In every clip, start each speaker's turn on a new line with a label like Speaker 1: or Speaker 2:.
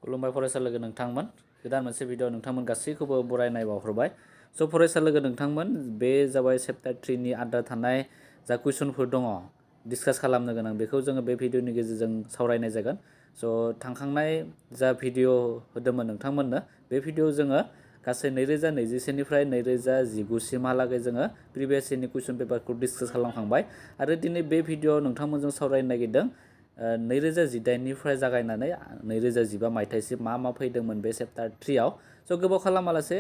Speaker 1: खुलुमबाय फरायसा लोगो नोंथांमोन गोदान मोनसे भिडिअ नोंथांमोन गासैखौबो बरायनाय बावहरबाय स' फरायसा लोगो नोंथांमोन बे जाबाय चेप्टार 3 नि आद्रा थानाय जा कुइसनफोर दङ डिसकास खालामनो गोनां बेखौ जोङो बे भिडिअनि गेजेरजों सावरायनाय जागोन स' थांखांनाय जा भिडिअ होदोंमोन नोंथांमोननो बे भिडिअ जोङो गासै 2021 निफ्राय 2019 सिमहालागै जोङो प्रिभियास इयरनि कुइसन पेपारखौ डिसकास खालामखांबाय आरो दिनै बे भिडिअ नोंथांमोनजों सावरायनो नागिरदों 2018 निफ्राय जागायनानै 2015 मायथाइसिम मा फैदोंमोन बे चेप्टार 3 आव स' गोबाव खालामालासे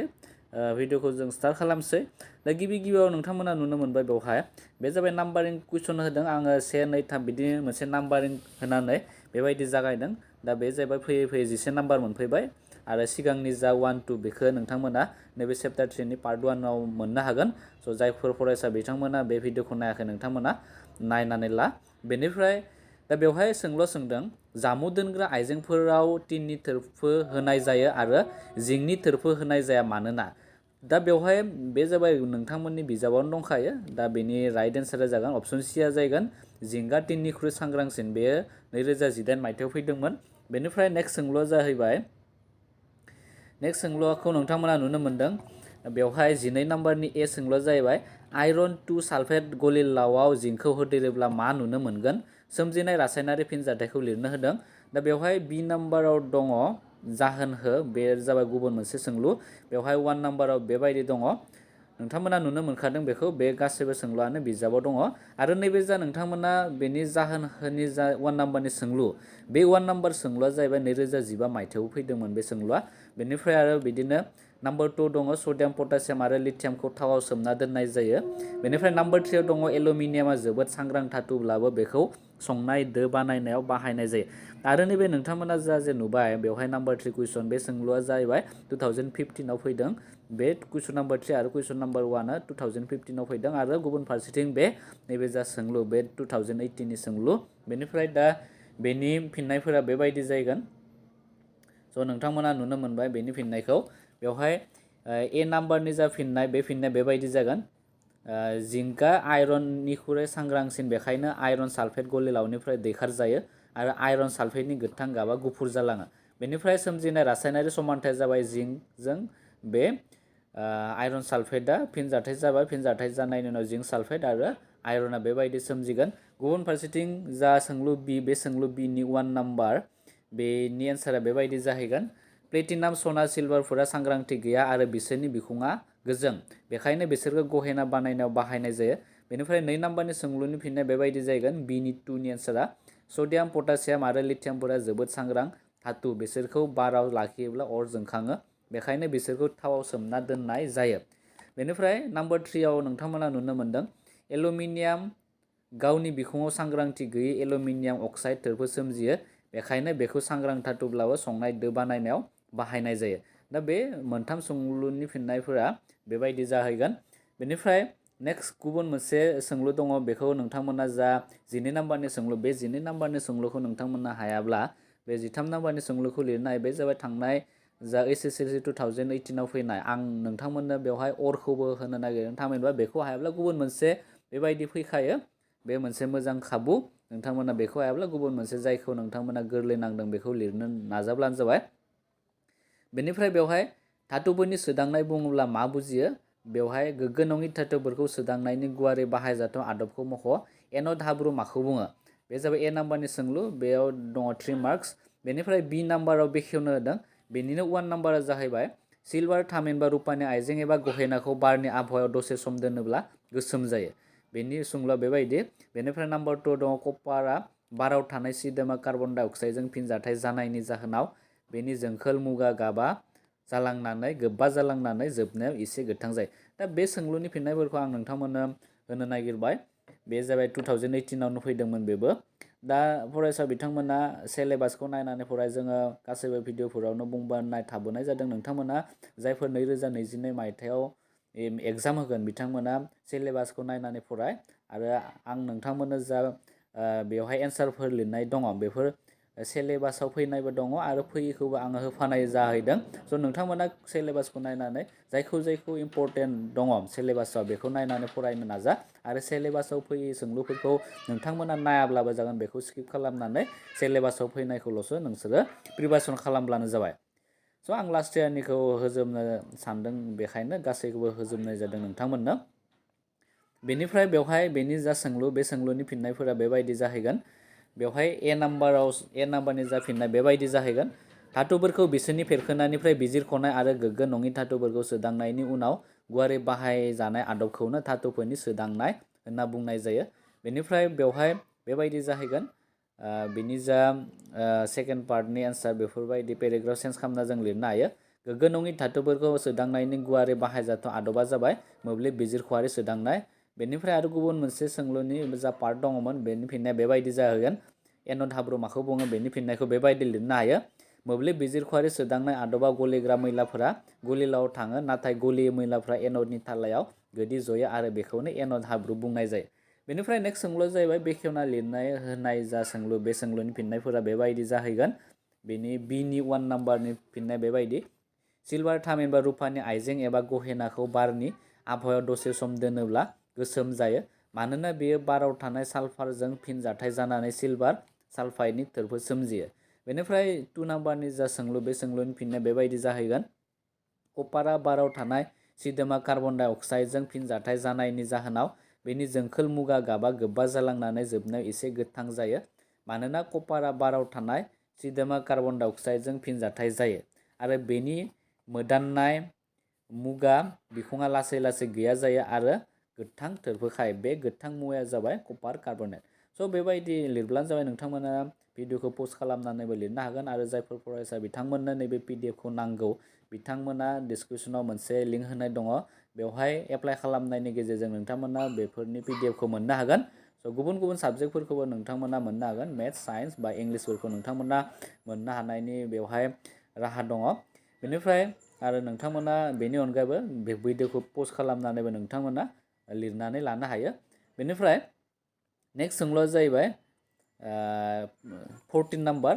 Speaker 1: भिडिअखौ जों स्टार्ट खालामसै दा गिबियाव नोंथांमोना नुनो मोनबाय बेवहाय बे जाबाय नाम्बारिं कुइसन होदों आङो 1 2 3 बिदिनो मोनसे नाम्बारिं होनानै बेबायदि जागायदों दा बे जाबाय फैयै 11 नाम्बार मोनफैबाय आरो सिगांनि जा 1 2 बेखौ नोंथांमोना नैबे चेप्टार 3 नि पार्ट 1 आव मोननो हागोन स' जायफोर फरायसा बिथांमोना बे भिडिअखौ नायाखै नोंथांमोना नायनानै ला बेनिफ्राय दा बेवहाय सोंदों जामु दोनग्रा आइजेंफोराव टिननि थोरफो होनाय जायो आरो जिंनि थोरफो होनाय जाया मानोना दा बेवहाय बे जाबाय नोंथांमोननि बिजाबावनो दंखायो दा बेनि राइट एन्सारा जागोन अप्शन सी आ जागोन जिंगा टिननिख्रुइ सांग्रांसिन बेयो 2018 मायथाइयाव फैदोंमोन बेनिफ्राय नेक्स्ट सोंलुआ जाहैबाय नेक्स्ट सोंलुखौ नोंथांमोना नुनो मोनदों बेवहाय 12 नाम्बारनि ए सोंलुआ जाहैबाय आयरन 2 सालफेट गलिलावाव जिंकखौ होदेरोब्ला मा नुनो मोनगोन सोमजिनाय रासायनारि फिनजाथायखौ लिरनो होदों दा बेवहाय बी नाम्बाराव दङ जाहोन हो बे जाबाय गुबुन मोनसे सोंलु बेवहाय 1 नाम्बाराव बेबायदि दङ नोंथांमोना नुनो मोनखादों बेखौ बे गासैबो सोंलुआनो बिजाबाव दङ आरो नैबे जा नोंथांमोना बेनि जाहोन होनि जा 1 नाम्बारनि सोंलु बे 1 नाम्बार सोंलुआ जाहैबाय 2015 मायथाइयाव फैदोंमोन बे सोंलुआ बेनिफ्राय आरो बिदिनो नाम्बार 2 दङ सडियाम पटासियाम आरो लिथियामखौ थावाव सोमना दोननाय जायो बेनिफ्राय नाम्बार 3 आव दङ एलुमिनियामा जोबोद सांग्रां धातुब्लाबो बेखौ संनाय दो बानायनायाव बाहायनाय जायो आरो नैबे नोंथांमोना जे नुबाय बेवहाय नाम्बार 3 कुइसन बे सोंलुआ जाहैबाय 2015 आव फैदों बे कुइसन नाम्बार 3 आरो कुइसन नाम्बार 1 आ 2015 आव फैदों आरो गुबुन फारसेथिं बे नैबे जा सोंलु बे 2018 नि सोंलु बेनिफ्राय दा बेनि फिननायफोरा बेबायदि जागोन स' नोंथांमोना नुनो मोनबाय बेनि फिननायखौ बेवहाय ए नाम्बारनि जा फिननाय बे फिननाया बेबायदि जागोन जिंकआ आयरननिख्रुइ सांग्रांसिन बेखायनो आयरन सालफेट गलिलावनिफ्राय दैखारजायो आरो आयरन सालफेटनि गोथां गाबा गुफुर जालाङो बेनिफ्राय सोमजिनाय रासायनारि समानथाया जाबाय जिंकजों बे आयरन सालफेटआ फिनजाथाय जाबाय फिनजाथाय जानायनि उनाव जिंक सालफेट आरो आयरना बेबायदि सोमजिगोन गुबुन फारसेथिं जा सोंलु बी बे सोंलु बी नि 1 नाम्बार बेनि एन्सारा बेबायदि जाहैगोन प्लेटिनाम सना सिलभारफोरा सांग्रांथि गैया आरो बिसोरनि बिखुङा गोजों बेखायनो बिसोरखौ गहेना बानायनायाव बाहायनाय जायो बेनिफ्राय 2 नाम्बारनि सोंलुनि फिननाया बेबायदि जागोन बीनि 2 नि एन्सारा सडियाम पटासियाम आरो लिथियामफोरा जोबोद सांग्रां धातु बिसोरखौ बाराव लाखियोब्ला अर जोंखाङो बेखायनो बिसोरखौ थावाव सोमना दोननाय जायो बेनिफ्राय नाम्बार 3 आव नोंथांमोना नुनो मोनदों एलुमिनियाम गावनि बिखुङाव सांग्रांथि गैयै एलुमिनियाम अक्साइड थोरफो सोमजियो बेखायनो बेखौ सांग्रां धातुब्लाबो संनाय दो बानायनायाव बाहायनाय जायो दा बे मोनथाम सोंलुनि फिननायफोरा बेबायदि जाहैगोन बेनिफ्राय नेक्स्ट गुबुन मोनसे सोंलु दङ बेखौ नोंथांमोना जा 12 नाम्बारनि सोंलु बे 12 नाम्बारनि सोंलुखौ नोंथांमोना हायाब्ला बे 13 नाम्बारनि सोंलुखौ लिरनाय बे जाबाय थांनाय जा HSLC 2018 आव फैनाय आं नोंथांमोननो बेवहाय अरखौबो होनो नागिरदों थामहिनबा बेखौ हायाब्ला गुबुन मोनसे बेबायदि फैखायो बे मोनसे मोजां खाबु नोंथांमोना बेखौ हायाब्ला गुबुन मोनसे जायखौ नोंथांमोना गोरलै नांदों बेखौ लिरनो नाजाब्लानो जाबाय बेनिफ्राय बेवहाय धातुफोरनि सोदांनाय बुङोब्ला मा बुजियो बेवहाय गोग्गो नङि धातुफोरखौ सोदांनायनि गुवारै बाहायजाथाव आदबखौ मख' एन'ड हाब्रु माखौ बुङो बे जाबाय ए नाम्बारनि सोंलु बेयाव दङ 3 मार्क्स बेनिफ्राय बी नाम्बाराव बेखेवनो होदों बेनिनो 1 नाम्बारा जाहैबाय सिलभार थामहिनबा रुपानि आइजें एबा गहेनाखौ बारनि आबहावायाव दसे सम दोनोब्ला गोसोम जायो बेनि सोंलुआ बेबायदि बेनिफ्राय नाम्बार 2 दङ कपारआ बाराव थानाय सिदोमा कार्बन डाइ अक्साइडजों फिनजाथाय जानायनि जाहोनाव बेनि जोंखोल मुगा गाबा जालांनानै गोबा जालांनानै जोबनायाव एसे गोथां जायो दा बे सोंलुनि फिननायफोरखौ आं नोंथांमोननो होनो नागिरबाय बे जाबाय 2018 आवनो फैदोंमोन बेबो दा फरायसा बिथांमोना सिलेबासखौ नायनानै फराय जोङो गासैबो भिडिअफोरावनो बुंबाय थाबोनाय जादों नोंथांमोना जायफोर 2022 मायथाइयाव एग्जाम होगोन बिथांमोना सिलेबासखौ नायनानै फराय आरो आं नोंथांमोननो जा बेवहाय एन्सारफोर लिरनाय दङ बेफोर सिलेबासाव फैनायबो दङ आरो फैयैखौबो आङो होफानाय जाहैदों। स' नोंथांमोना सिलेबासखौ नायनानै जायखौ इम्परटेन्ट दङ सिलेबासाव बेखौ नायनानै फरायनो नाजा आरो सिलेबासाव फैयै सोंलुफोरखौ नोंथांमोना नायाब्लाबो जागोन, बेखौ स्किप खालामनानै सिलेबासाव फैनायखौल'सो नोंसोरो प्रिपारेसन खालामब्लानो जाबाय। स' आं लास्ट इयारनिखौ होजोबनो सानदों, बेखायनो गासैखौबो होजोबनाय जादों नोंथांमोननो। बेनिफ्राय बेवहाय बेनि जा सोंलु, बे सोंलुनि फिननायफोरा बेबायदि जाहैगोन। बेवहाय ए नाम्बारनि जा फिननाय बेबायदि जाहैगोन। धातुफोरखौ बिसोरनि फेरखोनानिफ्राय बिजिरख'नाय आरो गोग्गो नङि धातुफोरखौ सोदांनायनि उनाव गुवारै बाहायजानाय आदबखौनो धातुफोरनि सोदांनाय होनना बुंनाय जायो। बेनिफ्राय बेवहाय बेबायदि जाहैगोन। बिनि जा सेकेन्ड पार्टनि एन्सार बेफोरबायदि पेरेग्राफ चेन्ज खालामना जों लिरनो हायो। गोग्गो नङि धातुफोरखौ सोदांनायनि गुवारै बाहायजाथाव आदबा जाबाय मोब्लिब बिजिरख'आरि सोदांनाय। बेनिफ्राय आरो गुबुन मोनसे सोंलुनि जा पार्ट दङमोन, बेनि फिननाया बेबायदि जाहैगोन। एन'ड हाब्रु माखौ बुङो, बेनि फिननायखौ बेबायदि लिरनो हायो। मोब्लिब बिजिरख'आरि सोदांनाय आदबा गलिग्रा मैलाफोरा गलिलाव थाङो, नाथाय गलियै मैलाफोरा एन'डनि थालायाव गोदि जयो आरो बेखौनो एन'ड हाब्रु बुंनाय जायो। बेनिफ्राय नेक्स्ट सोंलुआ जाहैबाय बेखेवना लिरनाय होनाय जा सोंलु, बे सोंलुनि फिननायफोरा बेबायदि जाहैगोन। बेनि बिनि 1 नाम्बारनि फिननाय बेबायदि। सिलभार, थामहिनबा रुफानि आइजें एबा गहेनाखौ बारनि आबहावायाव दसे सम दोनोब्ला गोसोम जायो, मानोना बेयो बाराव थानाय सालफारजों फिनजाथाय जानानै सिलभार सालफाइडनि थोरफो सोमजियो। बेनिफ्राय 2 नाम्बारनि जा सोंलु, बे सोंलुनि फिननाया बेबायदि जाहैगोन। कपारा बाराव थानाय सिदोमा कार्बन डाइ अक्साइडजों फिनजाथाय जानायनि जाहोनाव बेनि जोंखोल मुगा गाबा गोबा जालांनानै जोबनायाव एसे गोथां जायो, मानोना कपारा बाराव थानाय सिदोमा कार्बन डाइ अक्साइडजों फिनजाथाय जायो आरो बेनि मोदाननाय मुगा बिखुङा लासै लासै गैया जायो आरो गोथां थोरफोखाय बे गोथां मुवाया जाबाय कपार कार्बनेट। स' बेबायदि लिरब्लानो जाबाय। नोंथांमोना भिडिअखौ पस्ट खालामनानैबो लिरनो हागोन आरो जायफोर फरायसा बिथांमोननो नैबे पिडिएफखौ नांगौ, बिथांमोना डिसक्रिपसनाव मोनसे लिंक होनाय दङ, बेवहाय एप्लाइ खालामनायनि गेजेरजों नोंथांमोना बेफोरनि पिडिएफखौ मोननो हागोन। स' गुबुन गुबुन साबजेक्टफोरखौबो नोंथांमोना मोननो हागोन, मेथ्स, साइन्स बा इंलिसफोरखौ नोंथांमोना मोननो हानायनि बेवहाय राहा दङ। बेनिफ्राय आरो नोंथांमोना बेनि अनगायैबो बे भिडिअखौ पस्ट खालामनानैबो नोंथांमोना लिरनानै लानो हायो। बेनिफ्राय नेक्स्ट सोंलुआ जाहैबाय 14 नाम्बार।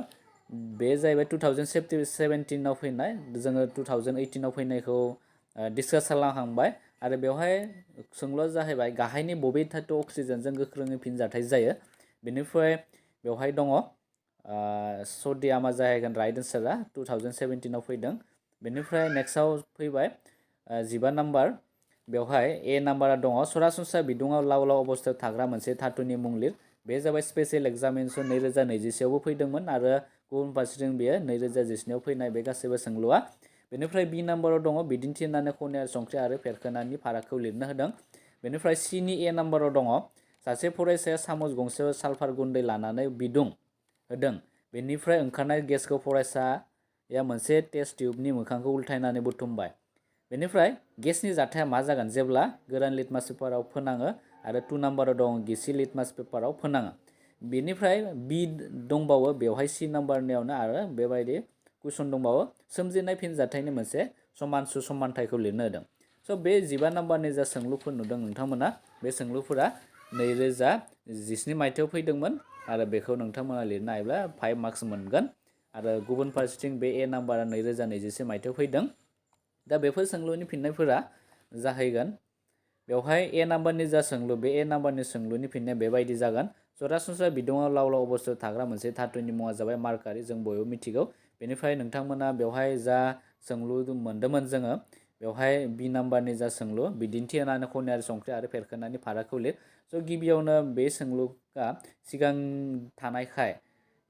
Speaker 1: बे जाहैबाय 2017आव फैनाय, जोङो 2018आव फैनायखौ डिसकास खालामखांबाय आरो बेवहाय सोंलुआ जाहैबाय गाहायनि बबे धातु अक्सिजेनजों गोख्रोङै फिनजाथाय जायो। बेनिफ्राय बेवहाय दङ सडियामा जाहैगोन राइट एन्सारा, 2017आव फैदों। बेनिफ्राय नेक्स्टआव फैबाय 15 नाम्बार। बेवहाय ए नाम्बारा दङ सरासनस्रा बिदुङाव लाव लाव अबस्थायाव थाग्रा मोनसे धातुनि मुं लिर। बे जाबाय स्पेसियेल एग्जामिनेसन 2021आवबो फैदोंमोन आरो गुबुन फारसेथिं बेयो 2019आव फैनाय बे गासैबो सोंलुआ। बेनिफ्राय बि नाम्बाराव दङ बिदिन्थि होनानै खनियारि संख्रि आरो फेरखोनानि फारागखौ लिरनो होदों। बेनिफ्राय सिनि ए नाम्बाराव दङ सासे फरायसाया सामुस गंसेयाव सालफार गुन्दै लानानै बिदुं होदों, बेनिफ्राय ओंखारनाय गेसखौ फरायसाया मोनसे टेस्ट टिउबनि मोखांखौ उल्थायनानै बुथुमबाय। बेनिफ्राय गेसनि जाथाया मा जागोन जेब्ला गोरान लिटमास पेपाराव फोनाङो आरो 2 नाम्बाराव दं गिसि लिटमास पेपाराव फोनाङो। बेनिफ्राय बि दंबावो बेवहाय सि नाम्बारनियावनो आरो बेबायदि कुइसन दंबावो सोमजिनाय फिनजाथायनि मोनसे समानसु समानथायखौ लिरनो होदों। स' बे 15 नाम्बारनि जा सोंलुफोर नुदों नोंथांमोना, बे सोंलुफोरा 2019 मायथाइयाव फैदोंमोन आरो बेखौ नोंथांमोना लिरनो हायोब्ला 5 मार्क्स मोनगोन। आरो गुबुन फारसेथिं बे ए नाम्बारा 2021 मायथाइयाव फैदों। दा बेफोर सोंलुनि फिननायफोरा जाहैगोन। बेवहाय ए नाम्बारनि जा सोंलु, बे ए नाम्बारनि सोंलुनि फिननाया बेबायदि जागोन। सरासनस्रा बिदुङाव लाव लाव अबस्थायाव थाग्रा मोनसे धातुनि मुङा जाबाय मार्कारि, जों बयबो मिथिगौ। बेनिफ्राय नोंथांमोना बेवहाय जा सोंलु मोनदोंमोन जोङो, बेवहाय बि नाम्बारनि जा सोंलु बिदिन्थि होनानै खनियारि संख्रि आरो फेरखोनानि फारागखौ लिर। स' गिबियावनो बे सोंलुआ सिगां थानायखाय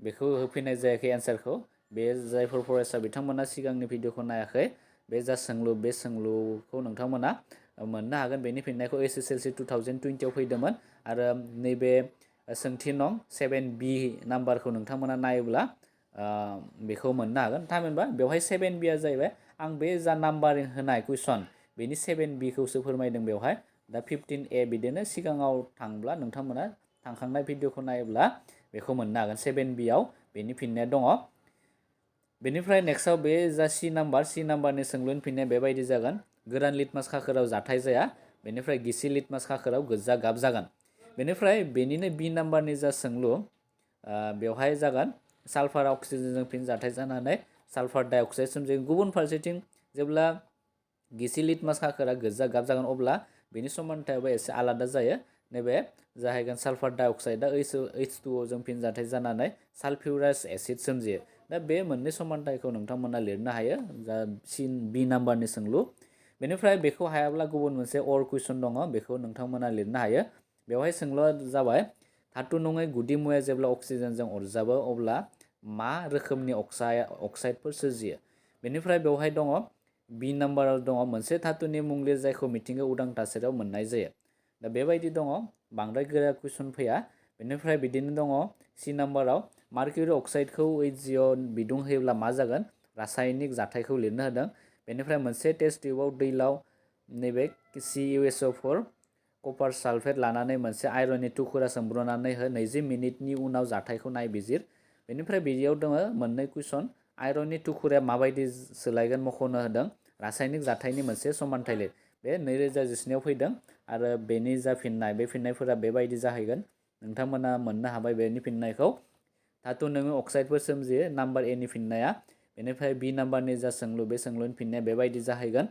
Speaker 1: बेखौ होफैनाय जायाखै एन्सारखौ। बे जायफोर फरायसा बिथांमोना सिगांनि भिडिअखौ नायाखै, बे जा सोंलु बे सोंलुखौ नोंथांमोना मोननो हागोन। बेनि फिननायखौ HSLC 2020आव फैदोंमोन आरो नैबे सोंथि नं 7B नाम्बारखौ नोंथांमोना नायोब्ला बेखौ मोननो हागोन। थामहिनबा बेवहाय 7Bआ जाहैबाय आं बे जा नाम्बारिं होनाय कुइसन बेनि 7Bखौसो फोरमायदों बेवहाय। दा 15A बिदिनो सिगाङाव थांब्ला नोंथांमोना थांखांनाय भिडिअखौ नायोब्ला बेखौ मोननो हागोन। 7Bआव बेनि फिननाया दङ। बेनिफ्राय नेक्स्टआव बे जा सि नाम्बारनि सोंलुनि फिननाया बेबायदि जागोन। गोरान लिटमास खाखोराव जाथाय जाया, बेनिफ्राय गिसि लिटमास खाखोराव गोजा गाब जागोन। बेनिफ्राय बेनिनो बि नाम्बारनि जा सोंलु बेवहाय जागोन सालफार अक्सिजेनजों फिनजाथाय जानानै सालफार डाइ अक्साइड सोमजिगोन। गुबुन फारसेथिं जेब्ला गिसि लिटमास खाखोरा गोजा गाब जागोन अब्ला बेनि समानथायाबो एसे आलादा जायो। नैबे जाहैगोन सालफार डाइ अक्साइडआ H2O जों फिनजाथाय जानानै सालफिउरास एसिड सोमजियो। दा बे मोननै समानथायखौ नोंथांमोना लिरनो हायो जा बी नाम्बारनि सोंलु। बेनिफ्राय बेखौ हायाब्ला गुबुन मोनसे अर कुइसन दङ, बेखौ नोंथांमोना लिरनो हायो। बेवहाय सोंलुआ जाबाय धातु नङै गुदि मुवाया जेब्ला अक्सिजेनजों अरजाबो अब्ला मा रोखोमनि अक्साइडफोर सोरजियो। बेनिफ्राय बेवहाय दङ बी नाम्बाराव दङ मोनसे धातुनि मुं लिर जायखौ मिथिंगायाव उदां थासारियाव मोननाय जायो। दा बेबायदि दङ, बांद्राय गोरा कुइसन फैया। बेनिफ्राय बिदिनो दङ सी नाम्बाराव मार्किउरि अक्साइडखौ HGO बिदुं होयोब्ला मा जागोन, रासायनिक जाथायखौ लिरनो होदों। बेनिफ्राय मोनसे टेस्ट टिउबाव दैलाव नैबे CuSO4 कपार सालफेट लानानै मोनसे आयरननि थुख्रा सोमब्रनानै हो, 20 मिनिटनि उनाव जाथायखौ नायबिजिर। बेनिफ्राय बेयाव दङ मोननै कुइसन, आयरननि थुख्राया माबायदि सोलायगोन मख'नो होदों, रासायनिक जाथायनि मोनसे समानथाय लिर। बे 2019आव फैदों आरो बेनि जा फिननाय, बे फिननायफोरा बेबायदि जाहैगोन। नोंथांमोना मोननो हाबाय बेनि फिननायखौ। धातु नङै अक्साइडफोर सोमजियो, नाम्बार ए नि फिननाया। बेनिफ्राय बी नाम्बारनि जा सोंलु, बे सोंलुनि फिननाया बेबायदि जाहैगोन,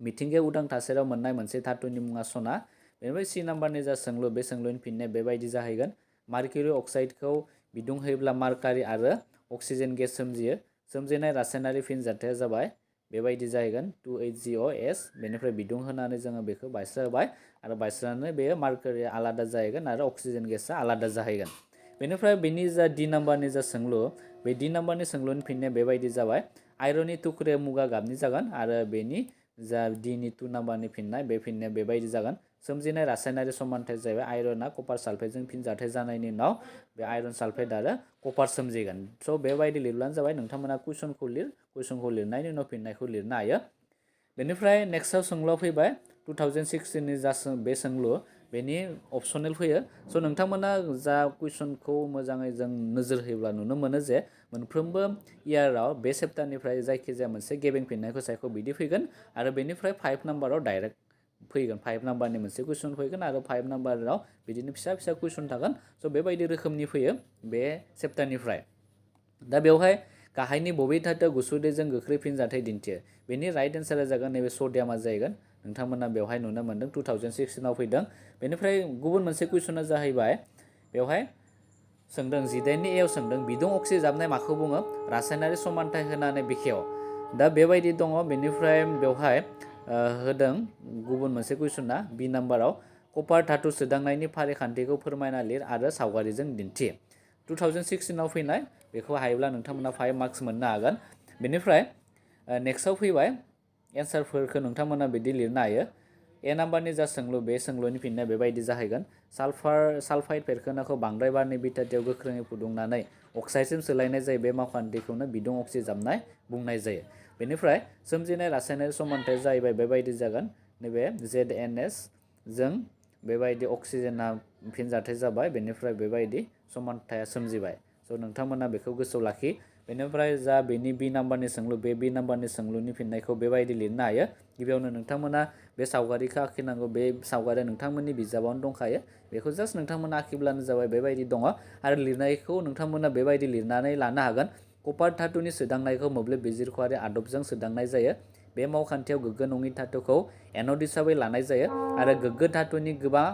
Speaker 1: मिथिंगायाव उदां थासारियाव मोननाय मोनसे धातुनि मुङा सना। बेनिफ्राय सी नाम्बारनि जा सोंलु, बे सोंलुनि फिननाया बेबायदि जाहैगोन, मार्किउरि अक्साइडखौ बिदुं होयोब्ला मार्कारि आरो अक्सिजेन गेस सोमजियो। सोमजिनाय रासायनारि फिनजाथाया जाबाय बेबायदि जाहैगोन 2HGOS। बेनिफ्राय बिदुं होनानै जोङो बेखौ बायस्राहोबाय आरो बायस्रानानै बेयो मार्कारिया आलादा जाहैगोन आरो अक्सिजेन गेसआ आलादा जाहैगोन। बेनिफ्राय बेनि जा डी नाम्बारनि जा सोंलु, बे डी नाम्बारनि सोंलुनि फिननाया बेबायदि जाबाय, आयरननि थुख्राया मुगा गाबनि जागोन आरो बेनि जा डीनि 2 नाम्बारनि फिननाय, बे फिननाया बेबायदि जागोन, सोमजिनाय रासायनारि समानथाया जाहैबाय आयरना कपार सालफेटजों फिनजाथाय जानायनि उनाव बे आयरन सालफेट आरो कपार सोमजिगोन। स' बेबायदि लिरब्लानो जाबाय। नोंथांमोना कुइसनखौ लिर, कुइसनखौ लिरनायनि उनाव फिननायखौ लिरनो हायो। बेनिफ्राय नेक्स्टआव सोंलुआ फैबाय 2016नि जा बे सोंलु, बेनि अपसनेल फैयो। स' नोंथांमोना जा कुइसनखौ मोजाङै जों नोजोर होयोब्ला नुनो मोनो जे मोनफ्रोमबो इयाराव बे सेप्टारनिफ्राय जायखिजाया मोनसे गेबें फिननायखौ सायख' बिदि फैगोन आरो बेनिफ्राय 5 नाम्बाराव डाइरेक्ट फैगोन, 5 नाम्बारनि मोनसे कुइसन फैगोन आरो 5 नाम्बाराव बिदिनो फिसा फिसा कुइसन थागोन। स' बेबायदि रोखोमनि फैयो बे सेप्टारनिफ्राय। दा बेवहाय गाहायनि बबे धातुआ गुसु दैजों गोख्रै फिनजाथाय दिन्थियो। बेनि राइट एन्सारा जागोन नैबे सडियामा जाहैगोन। नोंथांमोना बेवहाय नुनो मोन्दों 2016आव फैदों। बेनिफ्राय गुबुन मोनसे कुइसना जाहैबाय, बेवहाय सोंदों 18नि एआव सोंदों, बिदुं अक्सिजाबनाय माखौ बुङो, रासायनारि समानथाय होनानै बेखेव। दा बेबायदि दङ। बेनिफ्राय बेवहाय होदों गुबुन मोनसे कुइसना बी नाम्बाराव, कपार धातु सोदांनायनि फारिखान्थिखौ फोरमायना लिर आरो सावगारिजों दिन्थि। 2016आव फैनाय, बेखौ हायोब्ला नोंथांमोना 5 मार्क्स मोननो हागोन। बेनिफ्राय नेक्स्टआव फैबाय, एन्सारफोरखौ नोंथांमोना बिदि लिरनो हायो। ए नाम्बारनि जा सोंलु, बे सोंलुनि फिननाया बेबायदि जाहैगोन, सालफाइड फेरखोनाखौ बांद्राय बारनि बिथाथियाव गोख्रोङै फुदुंनानै अक्साइडसिम सोलायनाय जायो। बे मावखान्थिखौनो बिदुं अक्सिजाबनाय बुंनाय जायो। बेनिफ्राय सोमजिनाय रासायनारि समानथाया जाहैबाय बेबायदि जागोन, नैबे ZNS जों बेबायदि अक्सिजेना फिनजाथाय जाबाय, बेनिफ्राय बेबायदि समानथाया सोमजिबाय। स' नोंथांमोना बेखौ गोसोआव लाखि। बेनिफ्राय जा बेनि बी नाम्बारनि सोंलु, बे बी नाम्बारनि सोंलुनि फिननायखौ बेबायदि लिरनो हायो। गिबियावनो नोंथांमोना बे सावगारिखौ आखिनांगौ। बे सावगारिया नोंथांमोननि बिजाबावनो दंखायो, बेखौ जास्ट नोंथांमोना आखिब्लानो जाबाय। बेबायदि दङ आरो लिरनायखौ नोंथांमोना बेबायदि लिरनानै लानो हागोन, कपार धातुनि सोदांनायखौ मोब्लिब बिजिरख'आरि आदबजों सोदांनाय जायो। बे मावखान्थियाव गोग्गो नङि धातुखौ एन'ड हिसाबै लानाय जायो आरो गोग्गो धातुनि गोबां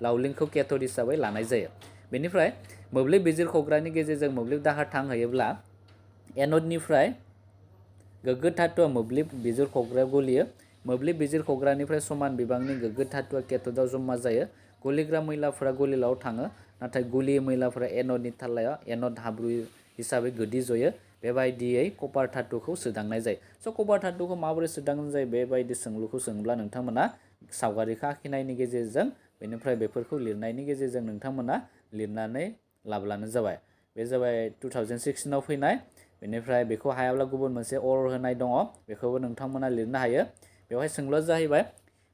Speaker 1: लावलिंखौ केथ'ड हिसाबै लानाय जायो। बेनिफ्राय मोब्लिब बिजिरख'ग्रानि गेजेरजों मोब्लिब दाहार थांहोयोब्ला एन'डनिफ्राय गोग्गो धातुआ मोब्लिब बिजिरख'ग्रायाव गलियो। मोब्लिब बिजिरख'ग्रानिफ्राय समान बिबांनि गोग्गो धातुआ केथ'डआव जमा जायो। गलिग्रा मैलाफोरा गलिलाव थाङो, नाथाय गलियै मैलाफोरा एन'डनि थालायाव एन'ड हाब्रु हिसाबै गोदि जयो। बेबायदियै कपार धातुखौ सोदांनाय जायो। स' कपार धातुखौ माबोरै सोदांनाय जायो, बेबायदि सोंलुखौ सोंब्ला नोंथांमोना सावगारिखौ आखिनायनि गेजेरजों, बेनिफ्राय बेफोरखौ लिरनायनि गेजेरजों नोंथांमोना लिरनानै लाब्लानो जाबाय। बे जाबाय 2016आव फैनाय। बेनिफ्राय बेखौ हायाब्ला गुबुन मोनसे अर होनाय दङ, बेखौबो नोंथांमोना लिरनो हायो। बेवहाय सोंलुआ जाहैबाय,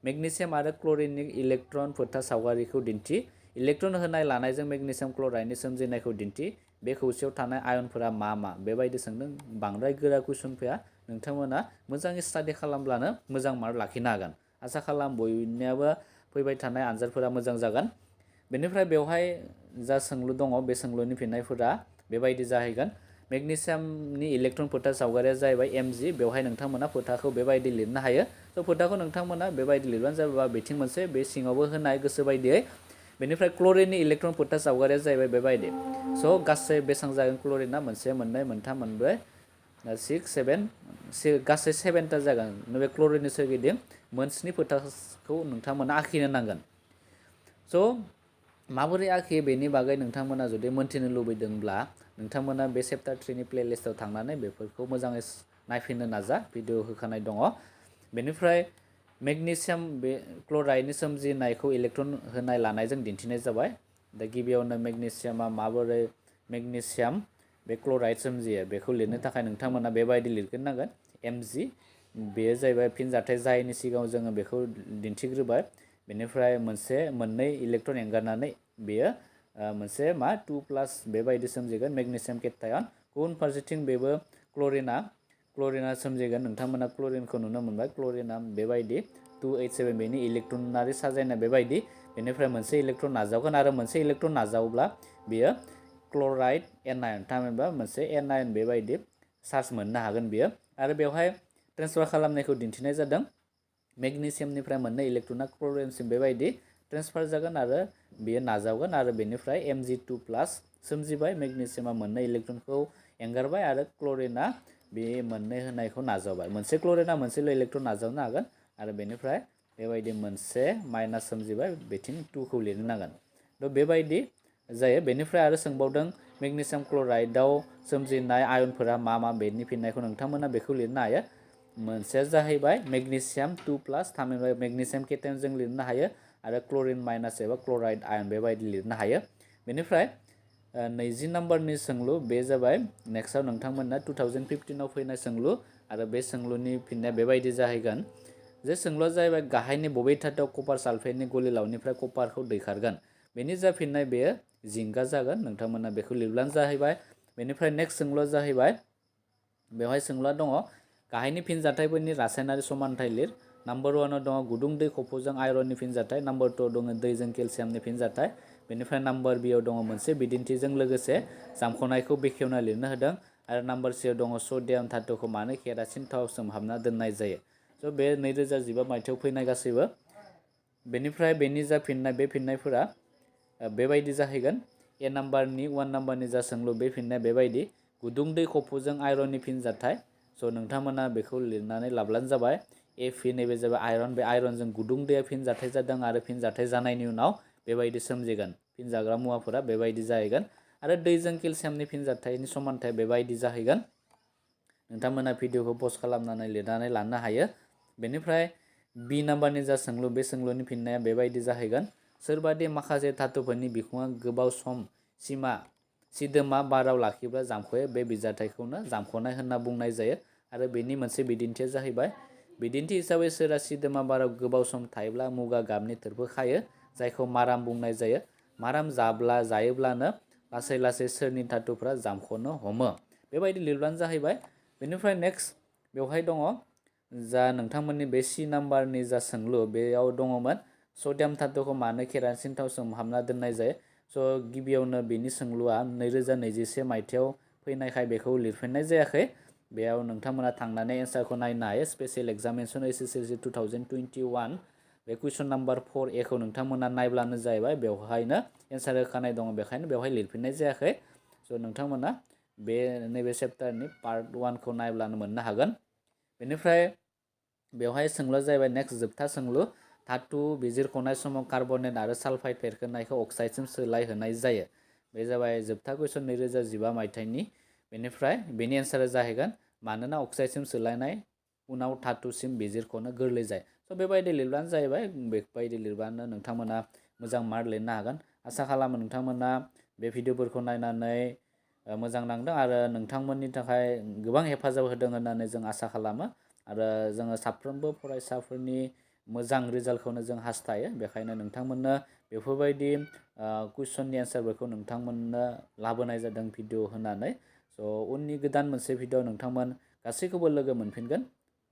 Speaker 1: मेग्नेसियाम आरो क्ल'रिननि इलेक्ट्रन फोथा सावगारिखौ दिन्थि। इलेक्ट्रन होनाय लानायजों मेग्नेसियाम क्ल'राइडनि सोमजिनायखौ दिन्थि। बे खौसेयाव थानाय आयनफोरा मा मा, बेबायदि सोंदों। बांद्राय गोरा कुइसन फैया, नोंथांमोना मोजाङै स्टाडि खालामब्लानो मोजां मार्क लाखिनो हागोन। आसा खालाम बयनियाबो फैबाय थानाय आनजादफोरा मोजां जागोन। बेनिफ्राय बेवहाय जा सोंलु दङ, बे सोंलुनि फिननायफोरा बेबायदि जाहैगोन मेग्नेसियामनि इलेक्ट्रन फोथा सावगारिया जाहैबाय mg बेवहाय नोंथांमोना फोथाखौ बेबायदि लिरनो हायो स' फोथाखौ नोंथांमोना बेबायदि लिरबानो जाबाय बिथिं मोनसे बे सिङावबो होनाय गोसो बायदियै बेनिफ्राय क्ल'रिननि इलेक्ट्रन फोथा सावगारिया जाहैबाय बेबायदि स' गासै बेसेबां जागोन क्ल'रिना मोनसे मोननै मोनथाम मोनब्रै 6 7 गासै 7टा जागोन बे क्ल'रिननि सोरगिदिं मोनस्नि फोथाखौ नोंथांमोना आखिनो नांगोन स' माबोरै आखियो बेनि बागै नोंथांमोना जुदि मोन्थिनो लुबैदोंब्ला नोंथांमोना बे चेप्टार 3नि प्लेलिस्टआव थांनानै बेफोरखौ मोजाङै नायफिननो नाजा भिडिअ होखानाय दङ बेनिफ्राय मेग्नेसियाम बे क्ल'राइडनि सोमजिनायखौ इलेक्ट्रन होनाय लानायजों दिन्थिनाय जाबाय दा गिबियावनो मेग्नेसियामा माबोरै मेग्नेसियाम बे क्ल'राइड सोमजियो बेखौ लिरनो थाखाय नोंथांमोना बेबायदि लिरग्रोनांगोन mg बेयो जाहैबाय फिनजाथाय जायैनि सिगाङाव जोङो बेखौ दिन्थिग्रोबाय बेनिफ्राय मोननै इलेक्ट्रन एंगारनानै बेयो मोनसे 2+ बेबायदि सोमजिगोन मेग्नेसियाम केटायन गुबुन फारसेथिं बेबो क्ल'रिना सोमजिगोन नोंथांमोना क्ल'रिनखौ नुनो मोनबाय क्ल'रिना बेबायदि 2H7 बेनि इलेक्ट्रनारि साजायनाय बेबायदि बेनिफ्राय मोनसे इलेक्ट्रन नाजावगोन आरो मोनसे इलेक्ट्रन नाजावोब्ला बेयो क्ल'राइड एनायन थामहिनबा मोनसे एनायन बेबायदि चार्ज मोननो हागोन बेयो आरो बेवहाय ट्रेन्सफार खालामनायखौ दिन्थिनाय जादों मेग्नेसियामनिफ्राय मोननै इलेक्ट्रना क्ल'रिनसिम बेबायदि ट्रेन्सफार जागोन आरो बेयो नाजावगोन आरो बेनिफ्राय Mg2+ सोमजिबाय मेग्नेसियामा मोननै इलेक्ट्रनखौ एंगारबाय आरो क्ल'रिना बे मोननै होनायखौ नाजावबाय मोनसे क्ल'रिना मोनसेल' इलेक्ट्रन नाजावनो हागोन आरो बेनिफ्राय बेबायदि मोनसे माइनास सोमजिबाय बेथिं 2खौ लिरनो नांगोन थ' बेबायदि जायो बेनिफ्राय आरो सोंबावदों मेग्नेसियाम क्ल'राइडआव सोमजिनाय आयनफोरा मा बेनि फिननायखौ नोंथांमोना बेखौ लिरनो हायो मोनसेया जाहैबाय मेग्नेसियाम 2+ थामहिनबा मेग्नेसियाम केटायन जों लिरनो हायो आरो क्ल'रिन माइनास एबा क्ल'राइड आयन बेबायदि लिरनो हायो बेनिफ्राय 20 नम्बरनि सोंलु बे जाबाय नेक्स्टआव नोंथांमोना 2015आव फैनाय सोंलु आरो बे सोंलुनि फिननाया बेबायदि जाहैगोन जे सोंलुआ जाहैबाय गाहायनि बबे धातुआव कपार साल्फेटनि गलिलावनिफ्राय कपारखौ दैखारगोन बेनि जा फिननाय बेयो जिंगा जागोन नोंथांमोना बेखौ लिरब्लानो जाहैबाय बेनिफ्राय नेक्स्ट सोंलुआ जाहैबाय बेवहाय सोंलुआ दङ गाहायनि फिनजाथायफोरनि रासायनारि समानथाय लिर नाम्बार 1आव दङ गुदुं दै खफ'जों आयरननि फिनजाथाय नाम्बार 2आव दङ दैजों केलसियामनि फिनजाथाय बेनिफ्राय नाम्बार बिआव दङ मोनसे बिदिन्थिजों लोगोसे जामख'नायखौ बेखेवना लिरनो होदों आरो नाम्बार सिआव दङ सडियाम धातुखौ मानो केरासिन थाव सोमहाबना दोननाय जायो स' बे 2015 मायथाइयाव फैनाय गासैबो बेनिफ्राय बेनि जा फिननाय बे फिननायफोरा बेबायदि जाहैगोन ए नाम्बारनि 1 नाम्बारनि जा सोंलु बे फिननाया बेबायदि गुदुं दै खफ'जों आयरननि फिनजाथाय स' नोंथांमोना बेखौ लिरनानै लाब्लानो जाबाय ए फि नैबे जाबाय आयरन बे आयरनजों गुदुं दैया फिनजाथाय जादों आरो फिनजाथाय जानायनि उनाव बेबायदि सोमजिगोन फिनजाग्रा मुवाफोरा बेबायदि जाहैगोन आरो दैजों केलसियामनि फिनजाथायनि समानथाय बेबायदि जाहैगोन नोंथांमोना भिडिअखौ पज खालामनानै लिरनानै लानो हायो बेनिफ्राय बि नाम्बारनि जा सोंलु बे सोंलुनि फिननाया बेबायदि जाहैगोन सोरबादि माखासे धातुफोरनि बिखुङा गोबाव सम सिदोमा बाराव लाखिब्ला जामख'यो बे बिजाथायखौनो जामख'नाय होनना बुंनाय जायो आरो बेनि मोनसे बिदिन्थिया जाहैबाय बिदिन्थि हिसाबै सोरा सिदोमा बाराव गोबाव सम थायोब्ला मुगा गाबनि थोरफो खायो जायखौ माराम बुंनाय जायो माराम जायोब्लानो लासै लासै सोरनि धातुफ्रा जामख'नो हमो बेबायदि लिरब्लानो जाहैबाय बेनिफ्राय नेक्स्ट बेवहाय दङ जा नोंथांमोननि बे सि नाम्बारनि जा सोंलु बेयाव दङमोन सडियाम धातुखौ मानो केरासिन थाव सोमहाबना दोननाय जायो स' गिबियावनो बेनि सोंलुआ 2021 मायथाइयाव फैनायखाय बेखौ लिरफिननाय जायाखै बेयाव नोंथांमोना थांनानै एन्सारखौ नायनो हायो स्पेसियेल एग्जामिनेसन HSLC 2021 बे कुइसन नाम्बार 4A खौ नोंथांमोना नायब्लानो जाहैबाय बेवहायनो एन्सार होखानाय दङ बेखायनो बेवहाय लिरफिननाय जायाखै स' नोंथांमोना बे नैबे चेप्टारनि पार्ट 1 खौ नायब्लानो मोननो हागोन बेनिफ्राय बेवहाय सोंलुआ जाहैबाय नेक्स्ट जोबथा सोंलु धातु बिजिरख'नाय समाव कार्बनेट आरो सालफाइड बेरखांनायखौ अक्साइडसिम सोलायहोनाय जायो बे जाबाय जोबथा कुइसन 2015 मायथाइनि बेनिफ्राय बेनि एन्सारा जाहैगोन मानोना अक्साइडसिम सोलायनाय उनाव धातुसिम बिजिरख'नो गोरलै जायो स' बेबायदि लिरब्लानो जाहैबाय बेबायदि लिरबानो नोंथांमोना मोजां मार्क लिरनो हागोन आसा खालामो नोंथांमोना बे भिडिअफोरखौ नायनानै मोजां नांदों आरो नोंथांमोननि थाखाय गोबां हेफाजाब होदों होननानै जों आसा खालामो आरो जोङो साफ्रोमबो फरायसाफोरनि मोजां रिजाल्टखौनो जों हास्थायो बेखायनो नोंथांमोननो बेफोरबायदि कुइसननि एन्सारफोरखौ नोंथांमोननो लाबोनाय जादों भिडिअ होनानै स' उननि गोदान मोनसे भिडिअ नोंथांमोन गासैखौबो लोगो मोनफिनगोन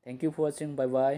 Speaker 1: thank you for watching bye bye